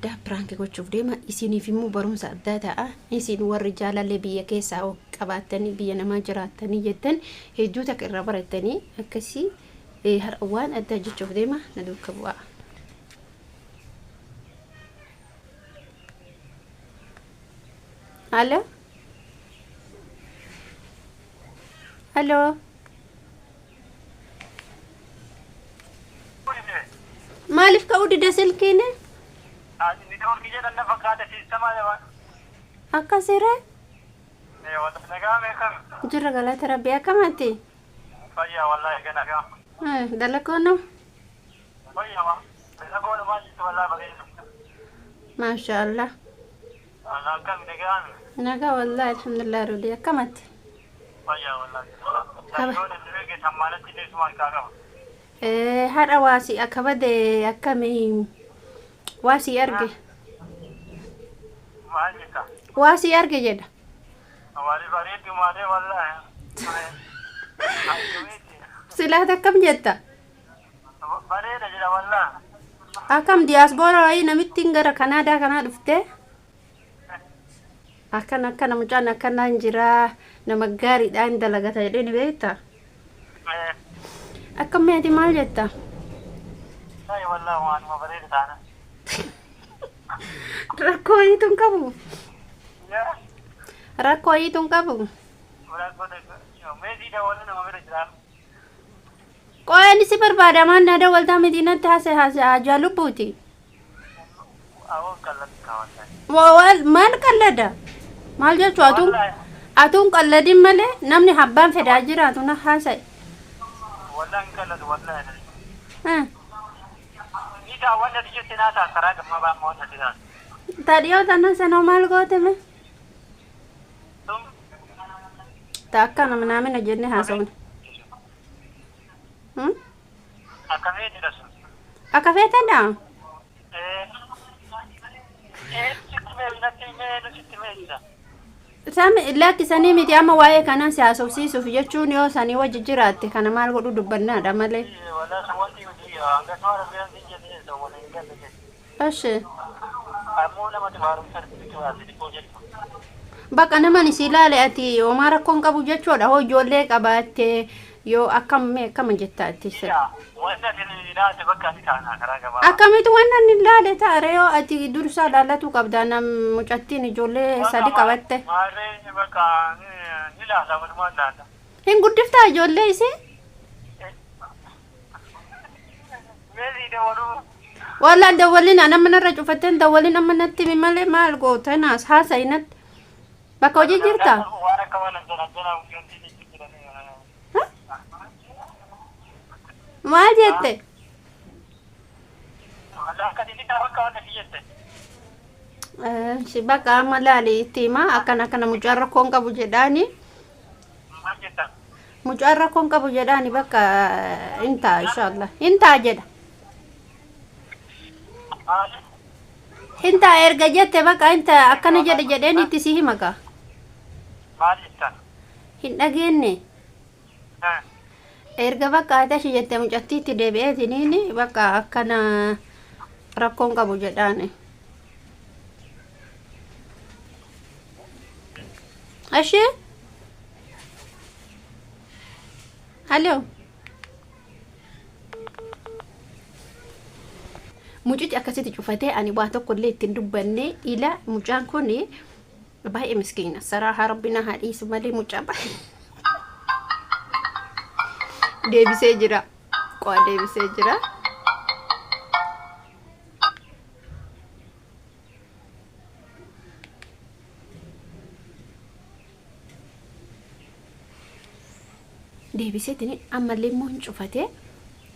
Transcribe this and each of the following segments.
addaa piraank gochuuf deema. Isiniif immoo barumsa addaa ta'a. Isin warri jaalallee biyya keessaa qabaattanii biyya namaa jiraattanii jettan hedduu takka irraa barattanii akkasii har'a waan addaa jechuuf deema na duuka bu'aa. Halo? Halo? Maaliif ka'uu dida silkiin? Niitoorkii jedhan na fakkaata siistamaa jabaa. Akkasiree? Wanta nagaa meeqan? Jirra galata rabbii akkamatti? Fayyaa wallaahi gana gaa. Dalagoon Fayyaa waa. Dalagoon maal jirtu wallaahi bareedu. Maasha Allah. Wallah akkami nagaa mi? Nagaa wallaahi alhamdulillah rabbii akkamatti? Fayyaa wallaahi. Kaba. Yoo danda'e geessan maalatti illee suma harkaa qaba. Haadha waasii akka bade akkamii waasii arge? Maal jetta? Waasii arge jedha. Waali bareedu maalee wallaahi. Akkamitti? Silaata akkam jetta? Bareeda jedha wallaahi. Akkam diyaasbooraa wayii namittiin gara Kanaadaa kanaa dhuftee? Akkana akkana mucaan akkanaan jira nama gaariidhaan dalagata jedhee ni beektaa? Akkam meeti maal jetta? Wallaahi wallaahi waanuma bareeda taana. Rakkoo wayiitu hin qabu. Rakkoo wayiitu hin qabu. Meesii dawwalli nama bira jira. Qo'een si barbaada maal na dawwaltaa miti natti haase haase haajaa lubbuuti. Awwan qallatti kaawwatan. Maal qallada? Maal jechuu atuun atuun qalladin malee namni abbaan fedhaa jiraatu na haasa'e. Wallaan hin qalladu wallaahi. Ni daawwanna jette naa ta'a karaa gammaa ba'an waan ati ta'a. Ta dhiyoo tana sanoo maal goote mee? Sun Ta akkana minaamina jennee haasofne. Akkamii jedha sun. Akka feetadha? Sitti mee natti mee nu sitti mee jira. Sami lakkisanii miti amma waa'ee kanaa si haasofsiisuuf jechuun yoo sanii wajji jiraatte kana maal godhu dubbannaadha malee. Walaa sun wanti nuti hangasuma rabbiin sin jedhee isa waliin hin galle jedhe. Eshi. Ammoo namatti barumsa argisiisu waasi xiqqoo jedhu. Bakka naman si ilaale ati homaa rakkoon qabu jechuudha hoo ijoollee qabaatte yoo akkam mee akkama jetta ati sir. Yaa wanti ati ilaalte bakka ati taana karaa gabaabaa. Akkamitti waan ani ilaale taare yoo ati dursa ilaallatu qabda nam mucattiin ijoollee sadi qabatte. Maarree bakka ni ilaala walumaan ilaala. Hin guddiftaa ijoollee isii? Meesii dawaluu. Wallaan dawwalin ana manarra cufatteen dawwalin amma natti himi malee maal goota naas haasa'i natti. Bakka hojii jirta? Waan akka waan jala jala wanti jiranii. Maal jette? Walaa akka inni bakka waan ati jette. Si bakka amma laali itti himaa akkana akkana mucaan rakkoon qabu jedhaani. Maal jetta? Mucaan rakkoon qabu jedhaani bakka hin ta'a inshaallah. Hin ta'a jedha. Maali? Hin ta'a erga jette bakka hin ta'a akkana jedhe jedheen itti si hima kaa. Maal jetta? Hin dhageenne. Erga bakka ati ashi jette mucattiitti deebi'eetiniin bakka akkana rakkoon qabu jedhaani. Ashi? Halo? Mucichi akkasitti cufatee ani waa tokko illee ittiin dubbanne ila mucaan kun baay'ee miskiina. Saraahaa rabbi na haa dhiisu malee mucaa baay'ee deebisee jira. Qo'a deebisee jira. Deebiseetini ammallee immoo hin cufatee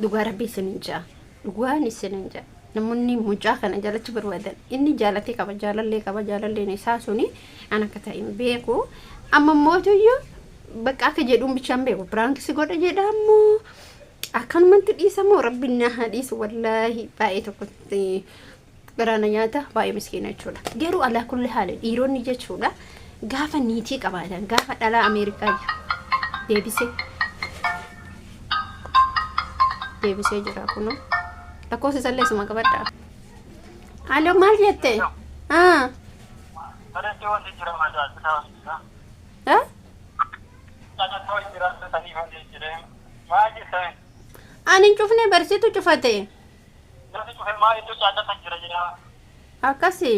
dhugaa rabbii isin hin ja'a. Dhugaan isin hin ja'a. Namoonni mucaa kana jaalachuu barbaadan inni jaalatee qaba jaalallee qaba jaalalleen isaa suni an akka ta'e hin beeku. Amma mootuyyuu bakka akka jedhuun bichaa hin beeku. Piraank si godha jedha ammoo akkanumatti dhiisa moo rabbiin na haa dhiisu wallaahi baay'ee tokkotti garaa na nyaata baay'ee miskiina jechuudha. Garuu alaa kulli haala dhiironni jechuudha gaafa niitii qabaatan gaafa dhalaa Ameerikaa jiru deebisee deebisee jira kunoo lakkoofsa isallee isuma qabadha. Aloo, maal jette? Ah. Sadeetti wanti jira maal? Eh? Caccattoo jira sanii wanti jira. Maal jette? Ani hin cufne, barsiitu cufate. Namni cufe maal iddoo caaccata jira jedha. Akkasi.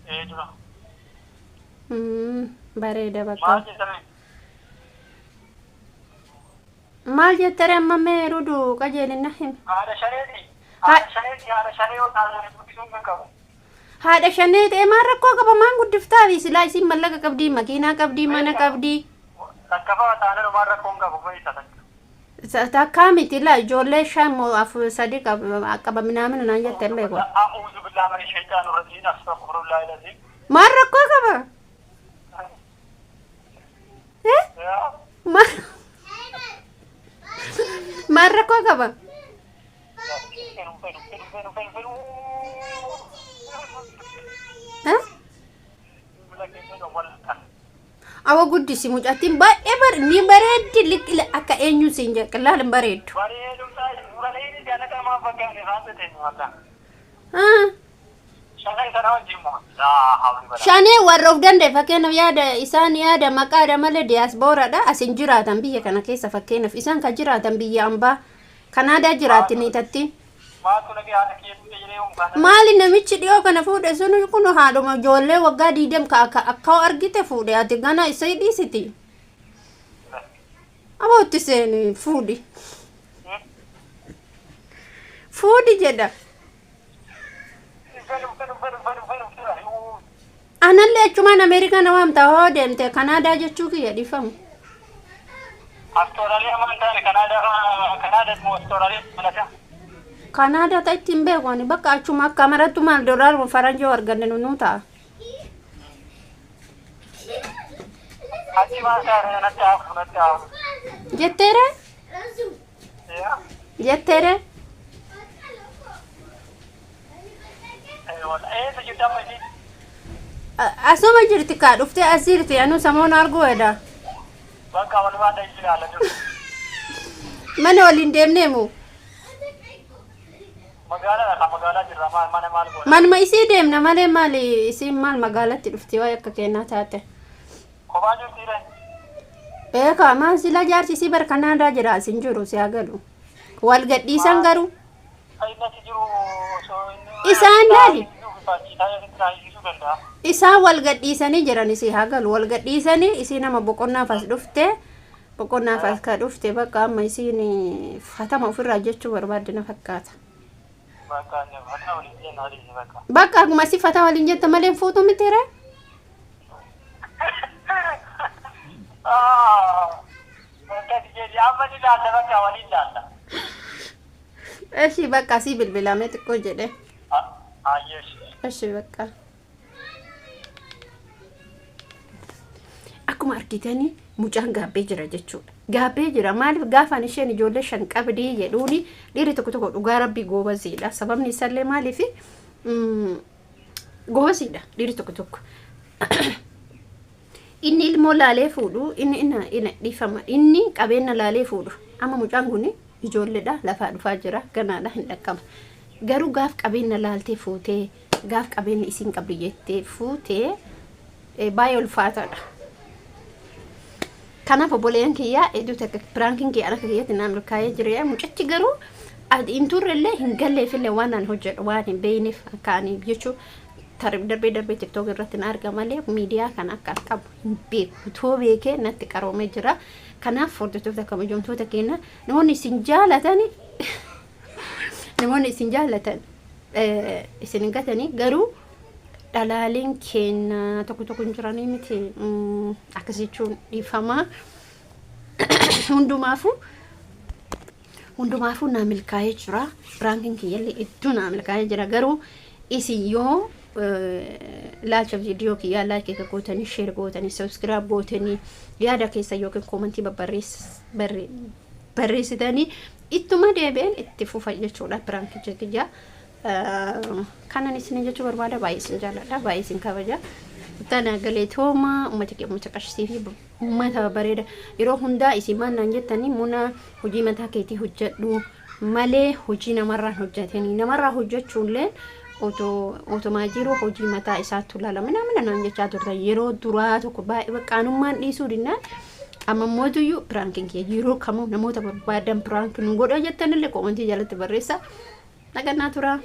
Ee, dura. Bareeda bakka. Maal jettame? Maal jettere amma mee rudu qajeelina himi. Haadha shaneeti. Haadha shaneeti, haadha shanee yoo taate guddisuun kan qabu. Haadha shanee ta'e maal rakkoo qaba? Maan guddiftaa? Silaa isiin mallaqa qabdii, makiinaa qabdii, mana qabdii. Takkafaa taanaan maal rakkoon qabu fayyisa takka. Takkaa miti laa, ijoollee shan moo afur sadi qaba minaamin naan jette hin beeku. أعوذ بالله من الشيطان الرجيم، أستغفر الله العظيم. Maal rakkoo qaba? Eh? Maal rakkoo qaba? Fedhu fedhu fedhu fedhu fedhu fedhu. Eh? Awa guddisi, mucattiin baay'ee ni bareeddi, liqila akka eenyu siin jedhe qillaal hin bareeddu. Bareedu suuraalee jaalatamaa fakkaate haasa'e wallah. Ah. Shanay sana wajjin moo? Laa hawli bala. Shanee warra of danda'e, fakkeenyaaf yaada isaan yaada maqaadha malee diyaaspooraadha, as hin jiraatan biyya kana keessa. Fakkeenyaaf isaan kan jiraatan biyya ambaa Kanaadaa jiraatti niitatti. Maaltu nagee haadha kiyya fuudhee jedhee yoom Maali namichi dhiyoo kana fuudhe sun kun haadhuma ijoollee waggaa 20 ka akka argite fuudhe, ati gana isa dhiisiti. Abootti seeni fuudhi. Fuudhi jedha. Fedhu fedhu fedhu fedhu fedhu fedhu. Anallee achumaan Ameerikaa na waamta hoo deemte Kanaadaa jechuu kiyya, dhiifamu. Austraaliyaa maan taane Kanaadaa Kanaadaa moo Austraaliyaa malata? Kanaadaa ta ittiin beeku ani, bakka achuma akka marattu maal doolaaruma faranjoo arganne nuu ta'a. Achi maal taane natti haafu natti haafu. Jetteere? Yaa. Jetteere? Eessa jirti amma ishii? Asuma jirti kaa, dhuftee as jirti, anuu samoona arguu hedha. Bakka walumaa ta'e jira ala jiru. Mana waliin deemneemu. Magaalaa kan magaalaa jirra maal mana maal goona? Manuma isii deemna malee, maali isiin maal magaalatti dhufti waa'ee akka kennaa taate. Kophaa jirti ree? Eekaa, maal sila jaarsi isii bar Kanaadaa jira, as hin jiru, si haa galu. Wal gadhiisan garuu. Inni achi jiru osoo inni. Isaan laali. Taasisuu danda'a. Isaan wal gadhiisanii jiran, isii haa galu. Wal gadhiisanii isii nama boqonnaaf as dhufte, boqonnaaf as ka dhufte, bakka amma isiin fatama ofirraa jechuu barbaadde na fakkaata. Bakka inni fataa waliin jenna waliin bakka. Bakka akkuma si fataa waliin jette malee hin fuutu miti ree? Bakka jedhi amma ni laalla, bakka waliin laalla. Eshi, bakka asii bilbilamee xiqqoo jedhe. Ayyeesh. Eshi, bakka. Akkuma argitanii mucaan gaabbee jira jechuudha. Gaabbee jira, maaliif gaafaan isheen ijoollee shan qabdii jedhuuni dhiirri tokko tokko dhugaa rabbii goobaziidha. Sababni isaallee maaliif goobaziidha dhiirri tokko tokko. Inni ilmoo laalee fuudhu, inni dhiifama, inni qabeenya laalee fuudhu. Amma mucaan kun ijoolleedha, lafaa dhufaa jira, ganaadha, hin dhaqqaba. Garuu gaaf qabeenya laaltee fuutee, gaaf qabeenya isiin qabdu jettee fuutee, baay'ee ulfaataadha. Kanaaf obboleeyyan kiyyaa, hedduu takka prankiin kiyya akka kiyyatti naan milkaa'ee jira. Mucichi garuu hin turrellee hin galleefillee, waan an hojjedhu waan hin beekneef akka ani jechuun darbee darbee TikTok irratti na arga malee miidiyaa kana akka qabu hin beeku. Utoo beekee natti qaroomee jira. Kanaaf hordoftoota kabajamtoota keenya, namoonni isin jaalatan isin hin gatanii, garuu dhalaaleen keenya tokko tokko hin jiranii miti, akkas jechuun dhiifamaa, hundumaafuu naa milkaa'ee jira. Prankiin kiyyallee hedduu naa milkaa'ee jira. Garuu isin yoo laalcha viidiyoo kiyyaa like gootanii, share gootanii, subscribe gootanii, yaada keessa yookiin commentii barreessitanii ittuma deebi'een itti fufa jechuudha prankicha kiyyaa. Kanan isin jechuu barbaada, baay'ee isin jaalladha, baay'ee isin kabaja. Tana galatooma, uummata kee, uummata qashtii fi uummata bareeda. Yeroo hundaa isin maal naan jettanii, muna hojii mataa keetii hojjedhu malee hojii namarraan hojjetanii namarraa hojjechuullee Otoo otomaa jiru hojii mataa isaattu laala minamina naan jechaa turtan yeroo duraa tokko baay'ee baqqaanummaan dhiisuu dinnaan amma mootuyyuu piraankiin kiyya yeroo kamuu namoota barbaadan piraank nu godha jettanillee koomantii jalatti barreessa. Dhagannaa tura.